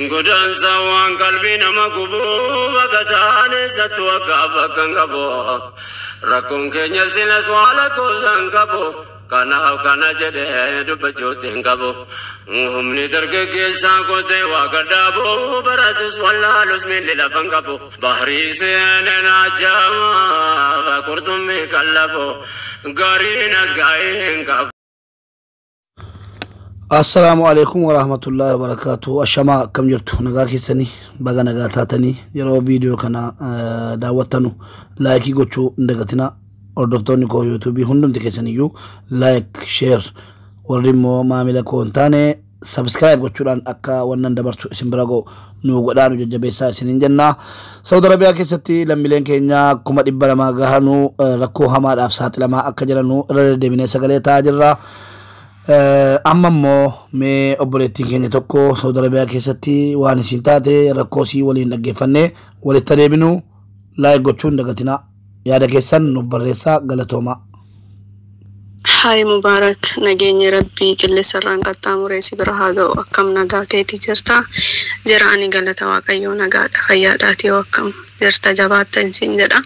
Godaansa waan qalbii nama gubuu bakka taane sattu akka bakka hin qabu. Rakkoon keenya silas waa lakkoofsa hin qabu. Kanaaf kana jedhee dubbachuutti hin qabu. Humni dargaggeessaa qotee waa gadhaabu baratus wallaalus miilli lafa hin qabu. Bahrii seeneen ajjaama qurxummii qallabu gariin as gaa'ee hin qabu. Assalaamu alaikum warahmatullahi wabarakatuh. Ashamaa, akkam jirtu? Nagaa keessanii? Baga nagaa taatanii. Yeroo viidiyoo kana daawwattanu like gochuu hin dagatinaa. Hordoftoonni koo YouTubeii hundumti keessaniyyuu like, share, warri immoo maamila koo hin taane subscribe gochuudhaan akka wannan dabarsu isin bira ga'u nu godhaa, nu jajjabeessaa isiniin jenna. Saudi Arabiyaa keessatti lammiileen keenya 200,000 gahanuu rakkoo hamaadhaaf saaxilamaa akka jiranuu irra deddeebinee sagalee ta'aa jirra. Amma immoo mee obboleettiin keenya tokko Saudi Arabiyaa keessatti waan isin taate rakkoo isii waliin dhaggeeffannee walitti adeeminu. Like gochuun dagatinaa, yaada keessan nuuf barreessaa, galatoomaa. Hayi Mubaarak, nageenyi Rabbii qilleensarraan qaxxaamuree si bira haa ga'u. Akkam, nagaa keetii jirta? Jira, ani galata Waaqayyoo nagaadha, fayyaadhaati. Yoo akkam jirta, jabaatta siin jedha.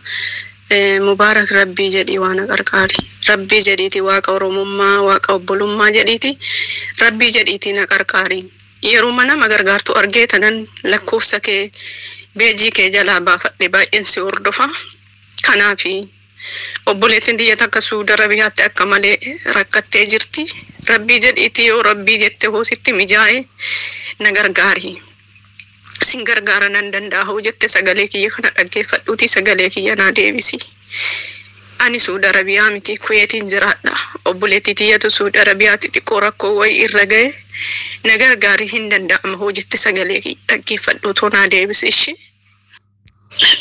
Mubaarak, Rabbii jedhii waan qarqaari. Rabbii jedhiiti, Waaqa Oromummaa, Waaqa obbolummaa jedhiiti, Rabbii jedhiiti na qarqaari. Yeroo nama gargaartu argee tanan lakkoofsa kee beejii kee jalaa baafadhe, baay'een si hordofa. Kanaafi obboleettiin tiyya takka Suudi Arabiyaatti akka malee rakkattee jirti. Rabbii jedhiitii, yoo Rabbii jette hoositti mijaa'e na gargaari. Sin gargaara nan danda'a hoo jette, sagalee kiyya kana dhaggeeffadhuuti sagalee kiyya naa deebisi. Ani Suudi Arabiyaa miti, Kuweetiin jiraadha. Obboleettii tiyyatu Suudi Arabiyaatti xiqqoo rakkoo wayii irra ga'e, na gargaari, hin danda'ama hoo jette sagalee kiyya dhaggeeffadhuutoo naa deebisi ishee.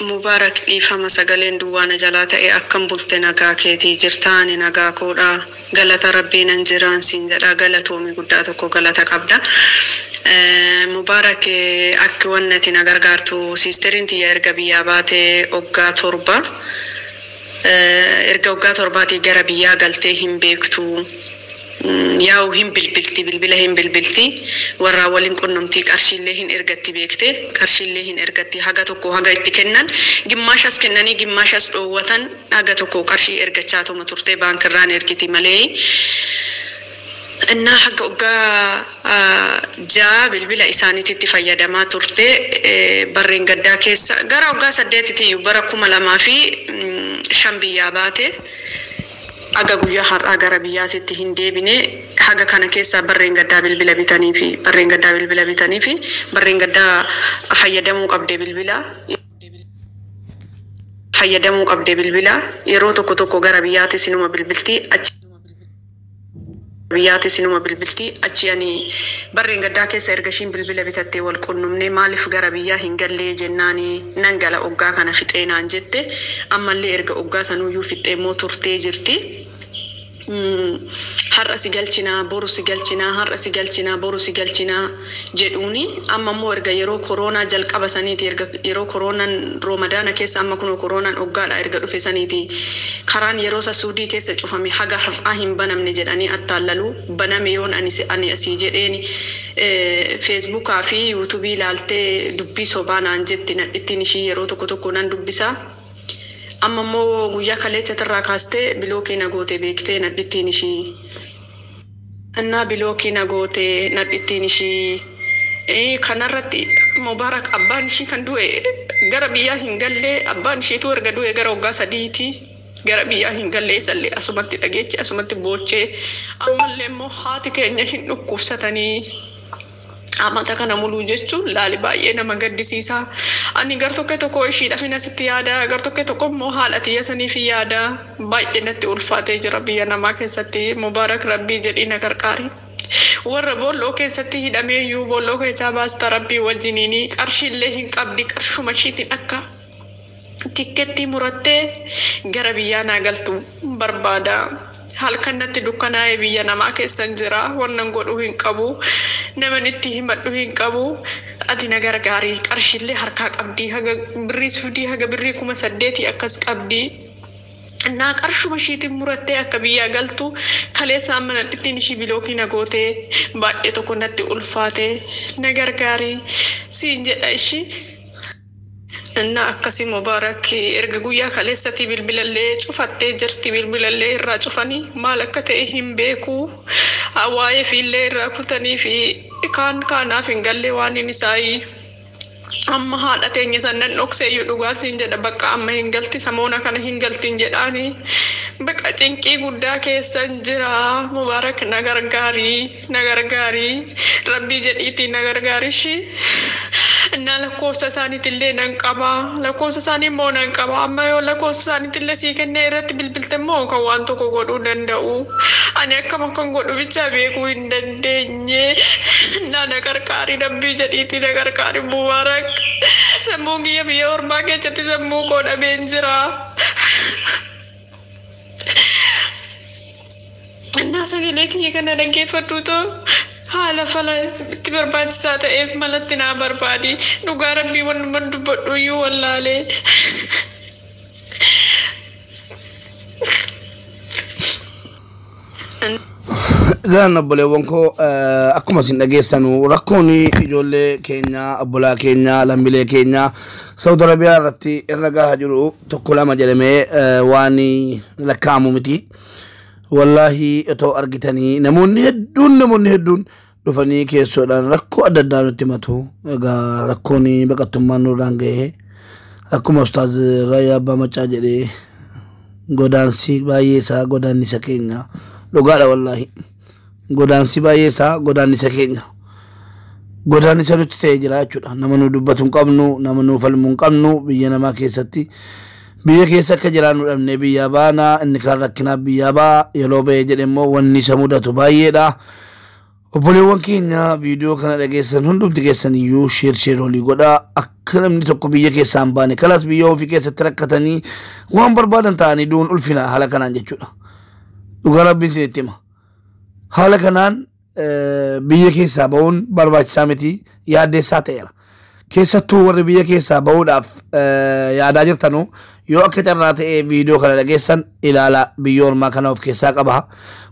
Mubaarak, dhiifama, sagaleen duwwaa na jalaa ta'e. Akkam bulte, nagaa keetii jirta? Ani nagaa koodha, galata Rabbii nan jiraan siin jedha. Galatoomi, guddaa tokko galata qabda. Mubaarak, akki wannati na gargaartu, sisteriin tiyya erga biyyaa baatee waggaa 7, erga waggaa 7tii gara biyyaa galtee hin beektu. Yaa'u hin bilbilti, bilbila hin bilbilti, warraa waliin qunnamtii, qarshiillee hin ergatti, beekte, qarshiillee hin ergatti. Haga tokko haga itti kennan, gimmaashas kennanii gimmaashas dhoowwatan, haga tokko qarshii ergachaatuma turte, baankirraan ergiti malee. Innaa haga waggaa 6 bilbila isaaniititti fayyadamaa turte. Barreen gaddaa keessa gara waggaa 8titti bara 2005 biyyaa baate. Haga guyyaa har'aa gara biyyaatitti hin deebine. Haga kana keessa barreen gaddaa bilbila bitanii fi barreen gaddaa bilbila bitanii fi barreen gaddaa fayyadamuu qabde, bilbila fayyadamuu qabde. Bilbila yeroo tokko tokko gara biyyaatti sinuma bilbilti, achi biyyaatti sinuma bilbilti. Achi ani barreen gaddaa keessa erga ishiin bilbila bitattee wal qunnumne. Maaliif gara biyyaa hin gallee jennaani, nan gala oggaa kana fixee naan jette. Ammallee erga oggaa sanuyyuu fixxee immoo turtee jirti. Har'a si galchinaa, boru si galchinaa, har'a si galchinaa, boru si galchinaa jedhuuni. Amma immoo erga yeroo koronaa jalqaba saniiti, erga yeroo koronaan Roomadaana keessa, amma kunoo koronaan oggaadha erga dhufe saniiti, karaan yeroo isa Suudii keessa cufame haga har'aa hin banamne jedhanii attaallalu. Baname yoon ani asii jedheeni Facebookaa fi YouTubeii ilaaltee dubbii sobaa naan jetti nadhittiin ishii, yeroo tokko tokko nan dubbisaa. Amma immoo guyyaa kaleessatirraa kaastee blockii na goote, beektee, nadhittiin ishii. Innaa blockii na goote nadhittiin ishii. Kanarratti Mubaarak, abbaan ishii kan du'e gara biyyaa hin gallee, abbaan ishiitu erga du'e gara waggaa 3ti gara biyyaa hin gallee. Isallee asumatti dhageeche, asumatti boochee. Ammallee immoo haati keenya hin dhukkubsatanii. Amata kana muluu jechuun laali baay'ee nama gaddisiisa. Ani gar tokko tokko ishiidhaaf asitti yaada, gar tokko tokko immoo haadha tiyya saniif yaada. Baay'ee natti ulfaatee jira biyya namaa keessatti. Mubaarak, Rabbii jedhii na qarqaari. Warra boolloo keessatti hidhamee iyyuu boolloo keessaa baasta Rabbii wajjiniini. Qarshiillee hin qabdi, qarshuma ishiitiin akka tickettii murattee gara biyyaa naa galtu barbaada. Halkan natti dukkanaa'ee biyya namaa keessan jira. Wannan godhuu hin qabu. Naman itti himadhu hin qabu. Ati na gargaari. Qarshiillee harkaa qabdi. Haga birrii Suudii haga birrii 8,000 akkas qabdi. Naa qarshuma ishiitiin murattee akka biyyaa galtu. Kaleessa amma nadhittiin ishii blockii na gootee, baay'ee tokko natti ulfaate, na gargaari. Siin jedha ishii. Innaa akkasii Mubaarak, erga guyyaa kaleessatii bilbilallee cufattee jirti. Bilbilallee irraa cufanii maal akka ta'e hin beeku. Waa'ee fiillee irraa kutanii fi kaan kaanaaf hin galle waan inni isaayii. Amma haadha teenya sannan dhokseeyyuu, dhugaa siin jedha, bakka amma hin galti, samoona kana hin galtiin jedhaani. Bakka cinqii guddaa keessan jira. Mubaarak, na gargaarii, na gargaarii, rabbii jedhiitii na gargaarishi. Innaa lakkoofsa isaaniitillee nan qaba, lakkoofsa isaanii immoo nan qaba. Amma yoo lakkoofsa isaaniitillee sii kennee irratti bilbilte immoo kan waan tokko godhuu danda'u. Ani akkam akkan godhu bichaa beekuu hin dandeenye. Innaa na gargaarii, rabbii jedhiitii na gargaarii. Mubaarak, sammuun kiyya biyya ormaa keessatti sammuu koo dhabeen jira. Innaa sagalee kiyya kana dhaggeeffadhuutoo haala fala itti barbaachisaa ta'eef malatti naa barbaadi. Dhugaa rabbii, wanuman dubbadhu iyyuu wallaalee. Egaan obboleewwan koo, akkuma isin dhageessanu rakkoon ijoollee keenya, obbolaa keenya, lammiilee keenya Saudi Arabiyaa irratti irra gahaa jiru tokko lama jedhamee waan lakkaa'amu miti. Wallaahi, otoo argitanii namoonni hedduun dhufanii keessoodhaan rakkoo adda addaa nutti himatu. Egaa rakkoon baqattummaan nurraan gahee, akkuma Ustaaz Raayyaa Abbaa Macaa jedhee, godaansi baay'ee isaa godaannisa keenya. Dhugaadha wallaahi. Godaansi baay'ee isaa godaannisa keenya. Godaannisa nutti ta'ee jira jechuudha. Nama nu dubbatu hin qabnu, nama nu falmu hin qabnu biyya namaa keessatti. Biyya keessa akka jiraannu dhabnee biyyaa baana, inni kaan rakkinaaf biyyaa ba'a, yeroo ba'ee jedhe immoo wanni isa mudatu baay'eedha. Obboleewwan keenya viidiyoo kana dhageessan hundumti keessan iyyuu share share olii godhaa, akka namni tokko biyya keessaa hin baane. Kalaas biyya ofii keessatti rakkatanii waan barbaadan ta'anii du'uun ulfina haala kanaan jechuudha. Dhugaa rabbiin isinitti hima. Haala kanaan biyya keessaa ba'uun barbaachisaa miti, yaaddeessaa ta'eera. Keessattuu warri biyya keessaa ba'uudhaaf yaadaa jirtanu, yoo akka carraa ta'ee viidiyoo kana dhageessan, ilaalaa, biyya ormaa kana of keessaa qaba.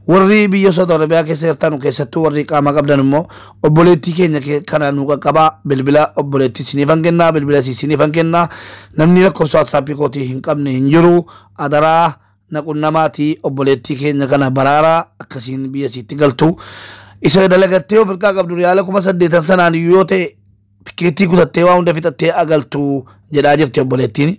Warri biyya Saudi Arabiyaa keessa jirtanu, keessattuu warri qaama qabdan immoo, obboleettii keenya kana nu qaqqabaa. Bilbila obboleettii isiniifan kennaa, bilbila isiniifan kennaa. Namni lakkoofsa WhatsAppii kootii hin qabne hin jiru. Adaraa naqunnamaatii obboleettii keenya kana baraaraa, akkasiin biyya isiitti galtu. Isa dalagattee of hirkaa qabdu riyaala 8000 sanaan yoo ta'e tikeettii kutattee waa hunda fixattee agaltu jedhaa jirti obboleettiin.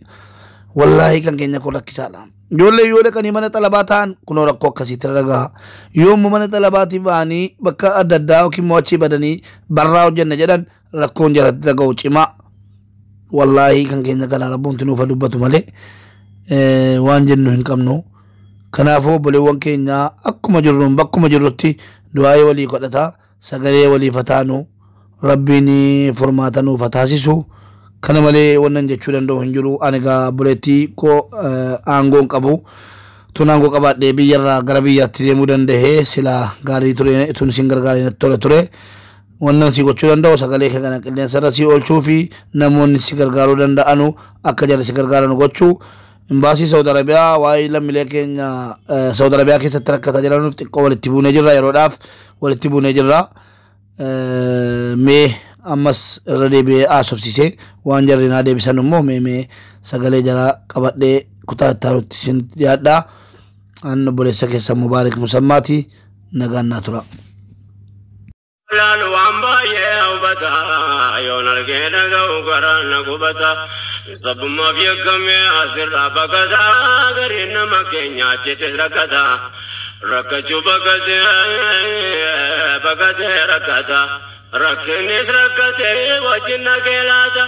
Wallaahi, kan keenya kun rakkisaadha. Ijoollee yoo dhaqanii mana xalabaa ta'an, kunoo rakkoo akkasiitti dhagaha. Yoo immoo mana xalabaatii ba'anii bakka adda addaa yookiin immoo achii badanii barraa hojjenna jedhan, rakkoon jalatti dhaga'u cimaa. Wallaahi, kan keenya kana rabbuunti nuufa dubbatu malee waan jennu hin qabnu. Kanaafuu obboleewwan keenya, akkuma jirruun bakkuma jirrutti du'aayee walii godhataa, sagalee waliif haa taanu, rabbiin furmaata nuuf haa taasisu. Kana malee wannan jechuu danda'u hin jiru. Ani egaa obboleettii koo aangoo hin qabu. Tun aangoo qabaadhee biyyarraa gara biyyaatti deemuu danda'ee silaa gaarii ture, tun isin gargaaree natti tola ture. Wannan si gochuu danda'u sagalee kee kana qilleensarra si oolchuu fi namoonni si gargaaruu danda'anu akka jara si gargaaran gochuu. Imbaasii Saudi Arabiyaa waa'ee lammiilee keenya Saudi Arabiyaa keessatti rakkataa jiranuuf xiqqoo walitti buunee jirra, yeroodhaaf walitti buunee jirra. Mee ammas irra deebi'ee haasofsiisee waan jarri naa deebisan immoo mee sagalee jaraa qabadhee kutaa itti aanutti isin dhiyaadha. An obboleessa keessan Mubaarik Musammaati, nagaan naa tura. Laalu waan baay'ee hubata, yoon argee dhaga'u garaan na gubata. Sabummaaf yakkamee asirraa baqata, gariin nama keenya achittis rakkata. Rakkachuu baqatee baqatee rakkata, rakkinnis rakkatee wajjin naqee laata.